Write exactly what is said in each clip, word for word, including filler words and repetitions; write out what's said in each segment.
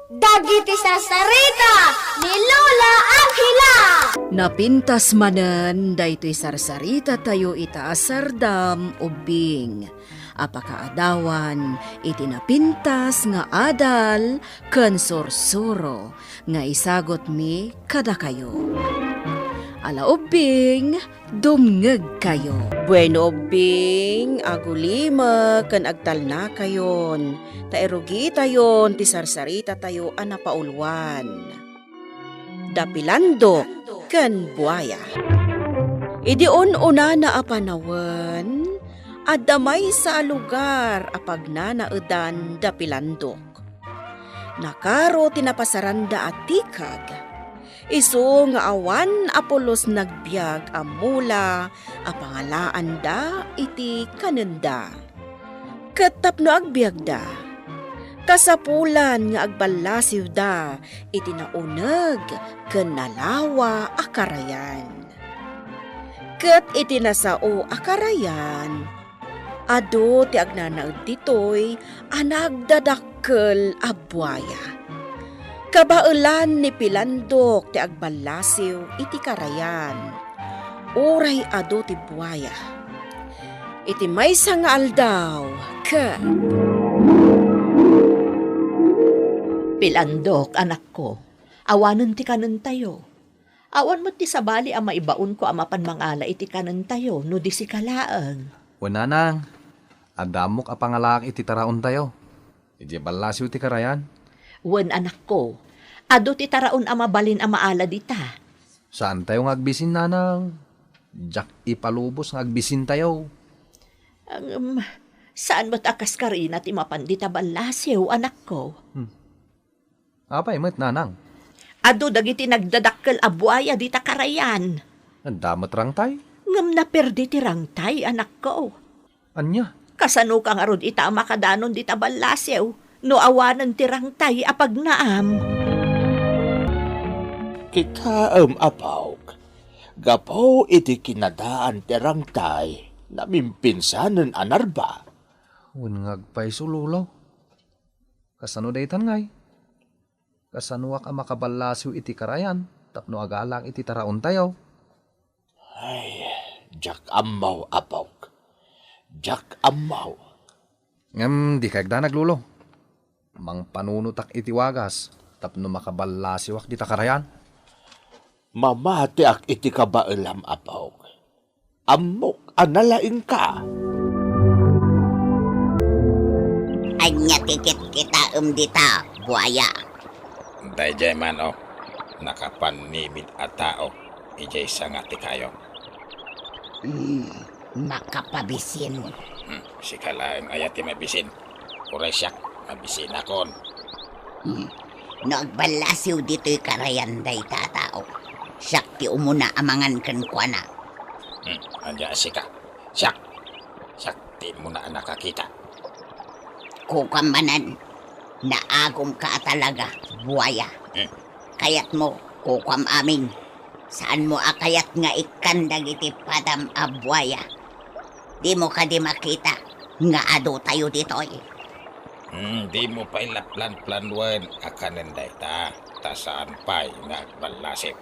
Dagiti sarsarita ni Lola Angela. Napintas manen daytoy sarsarita tayo ita a sardam ubbing a pakaadawan iti napintas nga adal ken sursuro nga isagutmi kadakayo. Ala ubbing, dumngegkayo. Bueno ubbing, agulimek ken agtalnakayon, ta irugitayon ti sarsarita tayo a napauluan. Da Pilandok ken Buaya. Idi un-unana a panawen, adda maysa a lugar a pagnanaedan da Pilandok. Nakaro ti napasaranda a tikag. Isu nga awan a pulos nagbiag a mula a pangalaanda iti kanenda. Ket tapno agbiagda, kasapulan nga agballasiwda iti nauneg ken nalawa a karayan. Ket iti nasao a karayan, adu ti agnanaed ditoy a nagdadakkel a buaya. Kabaelan ni Pilandok ti agballasiw iti karayan, uray adu ti buaya. Iti maysa nga aldaw, ket Pilandok, anakko, awanen ti kanentayo. Awan met ti sabali a maibaonko a mapan mangala iti kanentayo no di sika laeng. Wen, nanang, adda ammok a pangalaak iti taraontayo. Idiay ballasiw ti karayan. Wen, anakko, adu ti taraon a mabalin a maala dita. Saantayo nga agbisin, nanang. Diak ipalubos nga agbisintayo. Ngem, saan met a kaskarina ti mapan dita ballasiw, anakko? Hmm. Apay met, nanang? Adu dagiti nagdadakkel a buaya dita karayan. Adda met rangtay? Ngem naperdi ti rangtay, anakko. Ania? Kasanoka ngarud ita a makadanon dita ballasiw no awanen ti rangtay a pagnaam? Kitaem, apok, gapu iti kinadaan ti rangtay, namimpinsanen a narba. Wen nga agpayso, lolo. Kasano daytan ngay? Kasanoak a makaballasiw iti karayan tapno agalaak iti taraontayo? Ay, diak ammo, apok. Diak ammo. Ngem di kayagdanag, lolo. Mangpanunotak iti wagas tapno makaballasiwak dita karayan. Mamatiak iti kabaelam, apok. Ammok a nalaingka. Ania ti kitkitaem dita, buaya? Daydiay man, o, nakapannimid a tao idiay sanga ti kayo. Hmm, makapabisin. Hmm, sika laeng aya ti mabisin? Uray siak, mabisinakon. Hmm. No agballasiw ditoy karayan dayta a tao, siak ti umuna a mangan kenkuana. Hmm, ania a sika? Siak, siak ti umuna a nakakita. Kukuam manen, naagumka a talaga, buaya. Hmm. Kayatmo, kukuam amin. Saanmo a kayat nga ikkan dagiti padam a buaya? Dimo kadi makita nga adu tayo ditoy? Hmm, dimo pay la planplanuan a kanen dayta, ta saan pay nga agballasiw.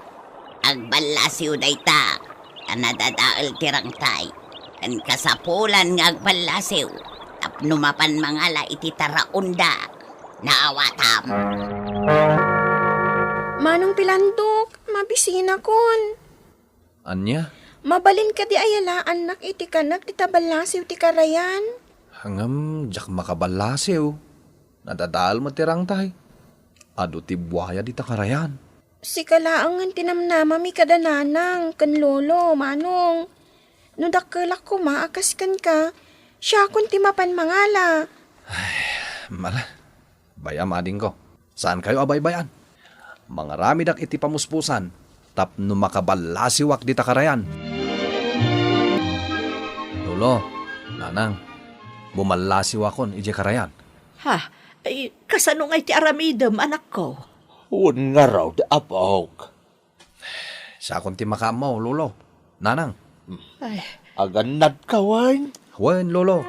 Agballasiw dayta, ta nadadael ti rangtay, ken kasapulan nga agballasiw, tapno mapan mangala iti taraonda. Naawatam. Manong Pilandok, mabisinakon. Ania? Mabalin kadi a yalaannak iti kanek dita ballasiw ti karayan? Ngem diak makaballasiw. Nadadael met ti rangtay. Adu ti buaya dita karayan. Sika laengen ti namnamami kada nanang ken lolo, manong. No dakkelak koma a kas kenka, siakon ti mapan mangala. Ay, mala. Bay-am, adingko. Saankayo a baybay-an. Mangaramidak iti pamuspusan tapno makaballasiwak dita karayan. Lolo, nanang, bumallasiwakon idiay karayan. Ha? Ay, kasano ngay ti aramidem, anakko? Wen ngarud, apok. Siakon ti makaammo, lolo. Nanang. Ay. Agannadka, wen? Wen, lolo.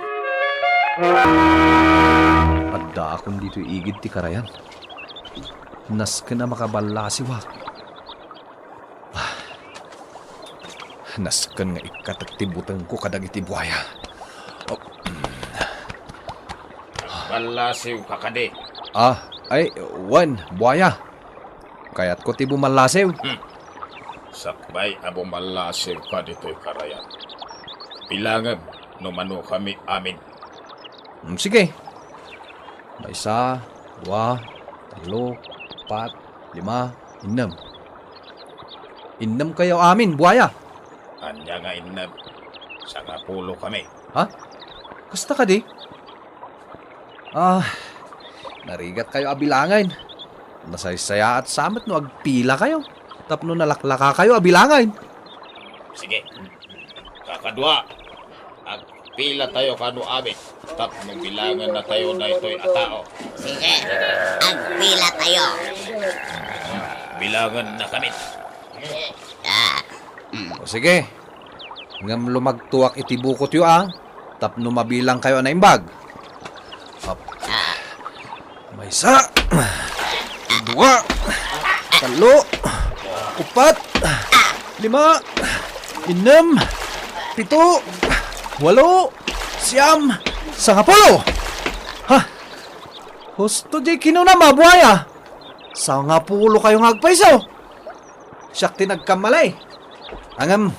Addaakon ditoy igid ti karayan. Nasken a makaballasiwak. Nasken nga ikkatek ti butengko kadagiti buaya. Oh. Ballasiwka kadi? Ah, ay, wen, buaya. Kayatko ti bumallasiw. Hmm. Sakbay a bumallasiwka ditoy karayan, bilangem no manokami amin. Hmm, sige. Maysa, dua, tallo, upat, lima, innem. Innem kayo amin, buaya. Ania nga innem? Sangapulo kami. Ha? Kasta kadi? Ah, narigat kayo a bilangen. Nasaysayaat sa met no agpila kayo. Tapno nalaklaka kayo a bilangen. Sige. Kakadua, agpila tayo kano amin. Tapno bilangen na tayo daytoy a tao. Sige, agpila tayo. Bilangen na kami. Ah, mm. O sige. Ngem lumagtoak iti bukotyo, a, tapno mabilang kayo a naimbag. Up. Maysa, dua, tallo, upat, lima, innem, pito, walo, siam, sangapulo. Ha? Husto di kinuna, mabuaya. Sangapulo kayo nga agpayso. Siak ti nagkammalay. Ngem,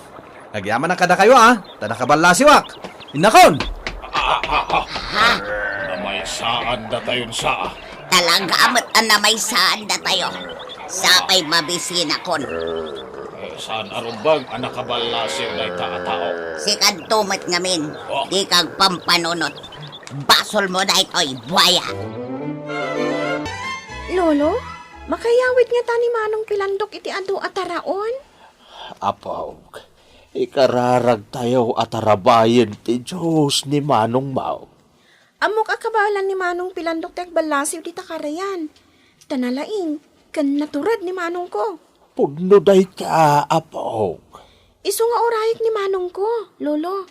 agyaman a kadakayo, a, ta nakaballasiwak. Innakon! Namaysaan datayon sa. Talaga met a namaysaan datayo. Sapay mabisinakon. Eh, saan a rumbeng a nakaballasiw dayta a tao? Sikanto met ngamin, oh, di kagpampanunot. Basol mo daytoy, buaya. Lolo, makayawid ngata ni Manong Pilandok iti adu a taraon? Apok, ikararagtayo a tarabayen ti Dios ni Manong Mau. Ammok a kabaelan ni Manong Pilandok ti agballasiw dita karayan. Ta nalaing ken natured ni Manongko. Pudno dayta, Apok. Isu nga urayek ni Manongko, Lolo.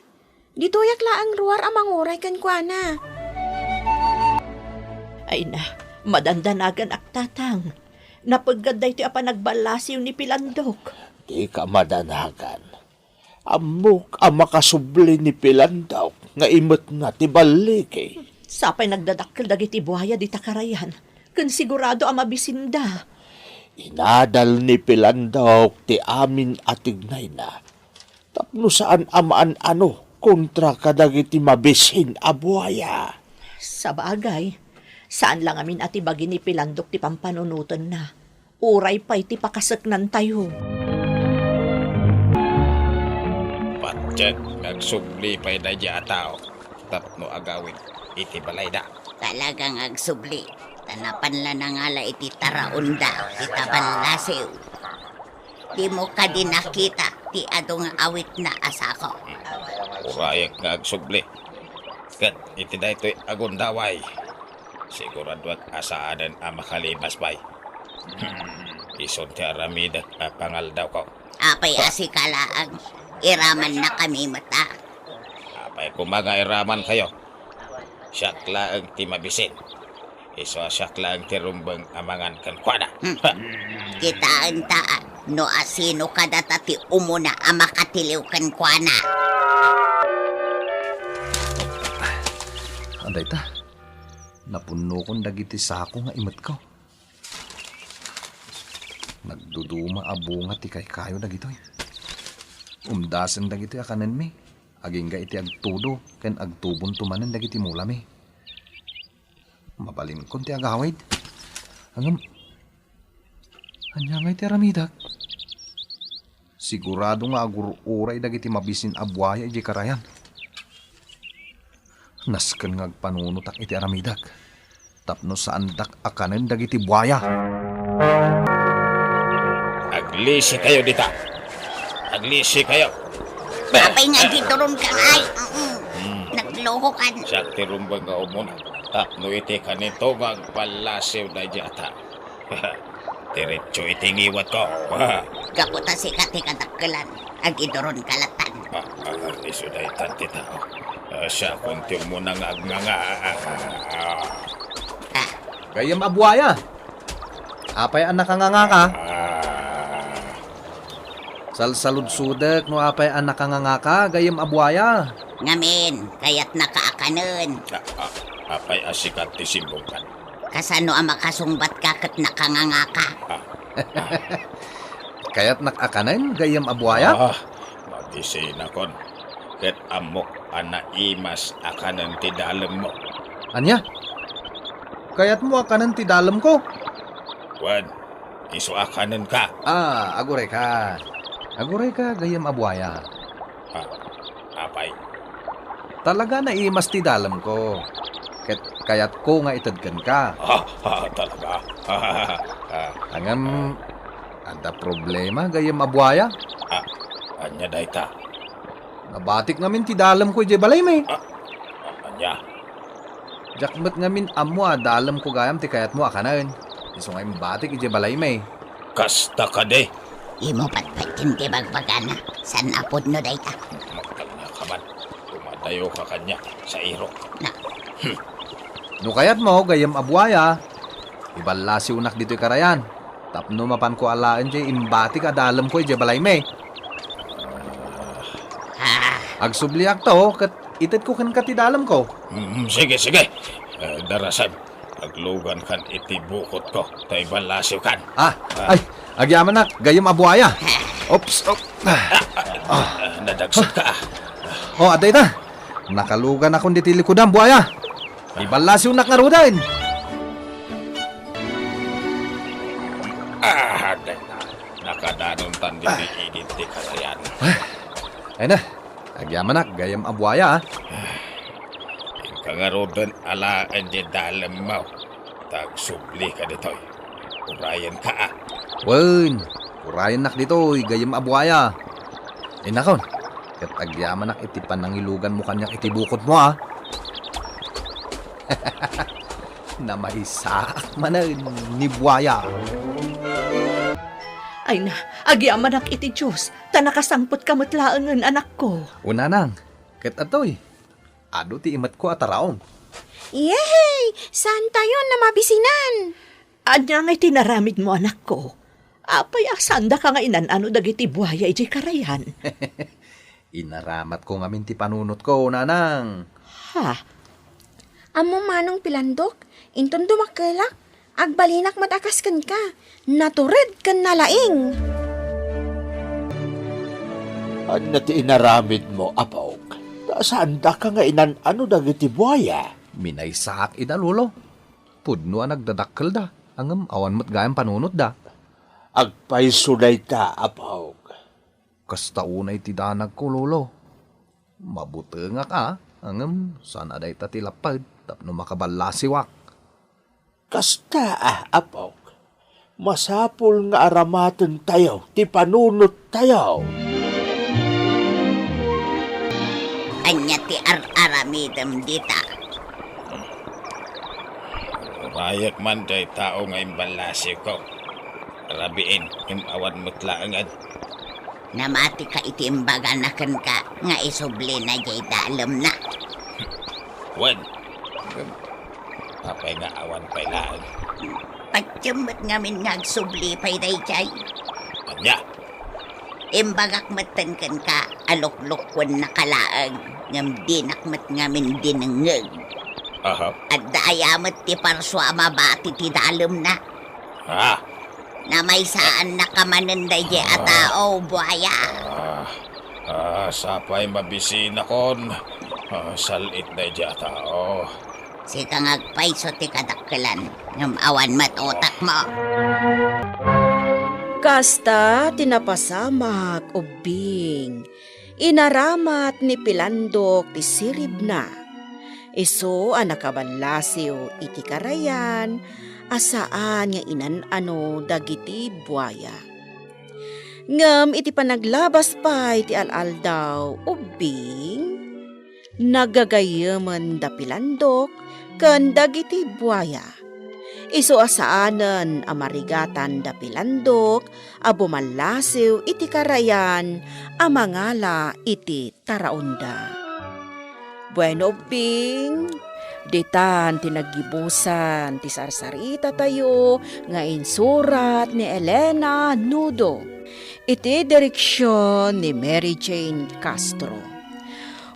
Ditoyak laeng ruar a manguray kenkuana. Ay na, madandanagan ak, Tatang. Napeggad daytoy a panagballasiw ni Pilandok. Dika madanagan. Ammok a makasubli ni Pilandok nga imetna ti balligi. Sapay nagdadakkel dagiti buaya dita karayan, ken sigurado a mabisinda. Inadal ni Pilandok ti amin a tignayna. Tapno saan a maan-ano kontra kadagiti mabisin a buaya. Sabagay, saan la ngamin a ti bagi ni Pilandok ti pampanunotenna. Uray pay ti pakaseknantayo. Patiek nga agsubli pay daydi a tao tapno agawid iti balayda. Talaga nga agsubli, ta napan la nangala iti taraonda ti taballasiw. Dimo kadi nakita ti adu nga awitna a sako? Urayek nga agsubli. Ket iti daytoy a gundaway, siguradoak a saanen a makalibas pay. Isun ti aramidek a pangaldawko. Apay a sika laeng, iramannakami met a. Apay koma nga iramankayo? Siak laeng ti mabisin. Isu a siak laeng ti rumbeng a mangan kenkuana. Hmm. Kitaenta no asino kadata ti umuna a makatiliw kenkuana. Adayta, napunnokon dagiti sako nga imetko. Nagduduma a bunga ti kaykayo dagitoy. Umdasen dagitoy a kanenmi, agingga iti agtudo ken agtubonto manen dagiti mulami. Mabalinkon ti agawid. Ngem, ania ngay ti aramidek? Sigurado nga agur-uray dagiti mabisin a buaya idiay karayan. Nasken nga agpanunotak iti aramidek tapno saandak a kanen dagiti buaya. Aglisikayo dita. Aglisikayo. Apay nga agituronka ngay. Mm. Hmm. Naglokokan. Siak ti rumbeng nga umuna. Tapno iti kanito nga agpallasiw daydi a tao. Diretso iti ngiwatko. Gapu ta sika ti kadakkelan, agiduronka latan. Ah, ah, isu daytan ti tao. Ah, siakon ti umuna nga agnganga. Ah. Gayyem a buaya. Apay a nakangangaka? Ah. Salsaludsodek no apay a nakangangaka, gayyem a buaya. Ngamin, kayatnaka a kanen. Ah, ah, apay a sikat ti simbungkan? Kasano a makasungbatka ket nakangangaka? Ah, ah. Kayatnak a kanen, gayyem a buaya? Ah, mabisinakon. Ket ammok a naimas a kanen ti dalemmo. Ania? Kayatmo a kanen ti dalemko? Wen, isu a kanenka. Ah, agurayka. Agurayka, gayyem a buaya. Ah, apay? Talaga naimas ti dalemko. Ket kayatko nga ited kenka. Ah, ah, talaga? Ah, ah, ah. Ngem, adda problema, gayyem a buaya? Ah, ania dayta? Nabatik ngamin ti dalemko idiay balaymi. Ah, ah, ania? Diak met ngamin ammo a dalemko gayam ti kayatmo a kanen. Isu nga imbatik idiay balaymi. Kasta kadi? Imo patpatien ti bagbagana. Saan a pudno dayta? Magtalna ka man. Dumadayoka kaniak sa irok. Na. Hmm. No kayatmo, gayyem a buaya, iballasiwnak ditoy karayan. Tapno mapanko alaen diay imbatik a dalemko idiay balaymi. Ah. Agsubliakto, ket itedko kenka ti dalemko. Mm, sige, sige. Eh, darasem, aglugankan iti bukotko, ta iballasiwkan. Ah, ah. Ay, agyamanak, gayyem a buaya. Oops, op. Ah, ah, nadagsetka, ah. Oh, adda ita. Nakaluganakon ditoy likodam, buaya. Iballasiwnak ngaruden. Ah, adda ita. Nakadanontan ditoy idin ti karayan. Ay na, agyamanak, gayyem a buaya, ah. Inka ngaruden alaen diay dalemmo, ta agsublika ditoy. Urayenka, ah. Wen, urayennak ditoy, gayyem a buaya. Ay nakon, ket agyamanak iti panangiluganmo kaniak iti bukotmo, ah. Namaysaak manen ni buaya. Ay na, agyamanak iti Dios, ta nakasangpetka met laengen, anakko. O nanang, ket atoy, adu ti imetko a taraon. Yehey! Saantayon a mabisinan! Ania ngay ti inaramidmo, anakko? Apay a saandaka nga inan-ano dagiti buaya idiay karayan? Inaramatko ngamin ti panunotko, nanang. Ha? Ammom manong Pilandok, inton dumakkelak, agbalinak met a kas kenka, natured ken nalaing. Ania ti inaramidmo, apok? Ta saandaka nga inan-ano dagiti buaya? Minaysaak ida, lolo. Pudno a nagdadakkelda, ngem awan met gayam panunotda. Agpayso dayta, apok. Kasta unay ti danagko, lolo. Mabutengak a, ngem saan a dayta ti lapped tapno makaballasiwak. Kasta a, apok. Masapul nga aramatentayo ti panunottayo. Ania ti ar-aramidem dita? Urayek man diay tao nga imballasiwko. Rabiin, ngem awan met laengen. Namatika iti imbagana kenka nga isublina diay dalemna. Wen, ngem apay nga awan pay laeng? Patiem met ngamin nga agsubli pay daydiay. Ania? Imbagak metten kenka a luklukkuennaka laeng, ngem dinak met ngamin dinengngeg. Aha. Adda aya met ti parsua a mabati ti dalemna? Ha? Namaysaannaka manen daydiay a tao, buaya. Ah, ah, sapay mabisinakon. Ah, sal-it daydiay a tao. Sika nga agpayso ti kadakkelan, ngem awan met utakmo. Kasta ti napasamak, ubbing. Inaramat ni Pilandok ti siribna. Isu a nakaballasiw iti karayan a saan nga inan-ano dagiti buaya. Ngem iti panaglabas pay ti al-aldaw, ubbing, nagagayyemen da Pilandok ken dagiti buaya. Isu a saanen a marigatan da Pilandok a bumallasiw iti karayan a mangala iti taraonda. Bueno, ubbing, Ditan ti naggibusan ti sarsaritatayo nga insurat ni Elena Nudo. Iti direksion ni Mary Jane Castro.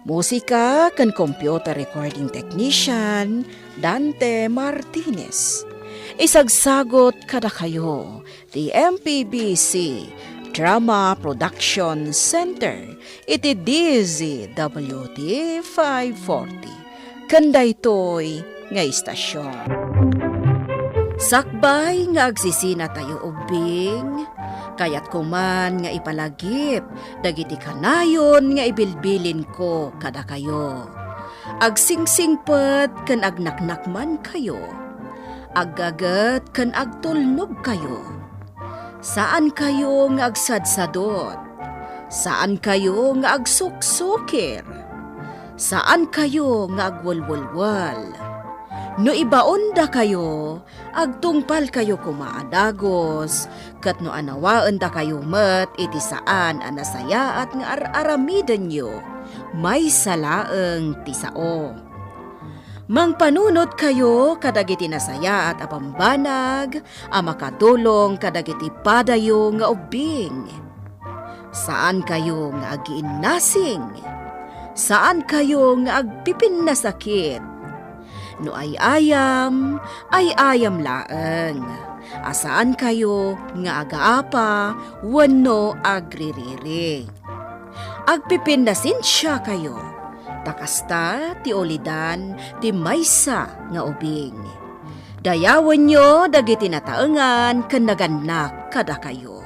Musika ken computer recording technician, Dante Martinez. Isagsagot kadakayo ti M P B C Drama Production Center iti D Z W T five forty. Ken daytoy nga istasion. Sakbay nga agsisinatayo ubbing, kayatko man nga ipalagip dagiti kanayon nga ibilbilinko kadakayo. Agsingsingpet ken agnaknakmankayo. Aggaget ken agtulnogkayo. Saankayo nga agsadsadot. Saankayo nga agsuksukir. Saankayo nga agwelwelwel. No ibaondakayo, agtungpalkayo koma a dagus, ket no anawaendakayo met iti saan a nasayaat nga ar-aramidenyo, maysa laeng ti sao. Mangpanunotkayo kadagiti nasayaat a bambanag a makatulong kadagiti padayo nga ubbing. Saankayo nga agiinnasing. Saankayo nga agpipinnasakit. No ay-ayam, ay-ayam laeng. A saankayo nga agaapa wenno agririri. Agpipinnasensiakayo, ta kasta ti ulidan ti maysa nga ubing. Dayawenyo dagiti nataengan ken nagannak kadakayo.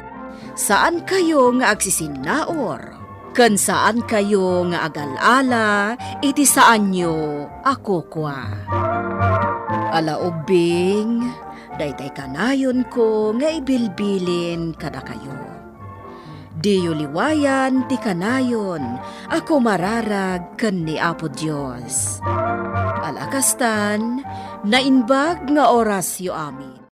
Saankayo nga agsisinnaur, ken saankayo nga agal-ala iti saanyo a kukua. Ala ubbing, daytay kanayonko nga ibilbilin kadakayo. Diyo liwayan ti kanayon a kumararag ken ni Apo Dios. Ala kastan, naimbag nga orasyo amin.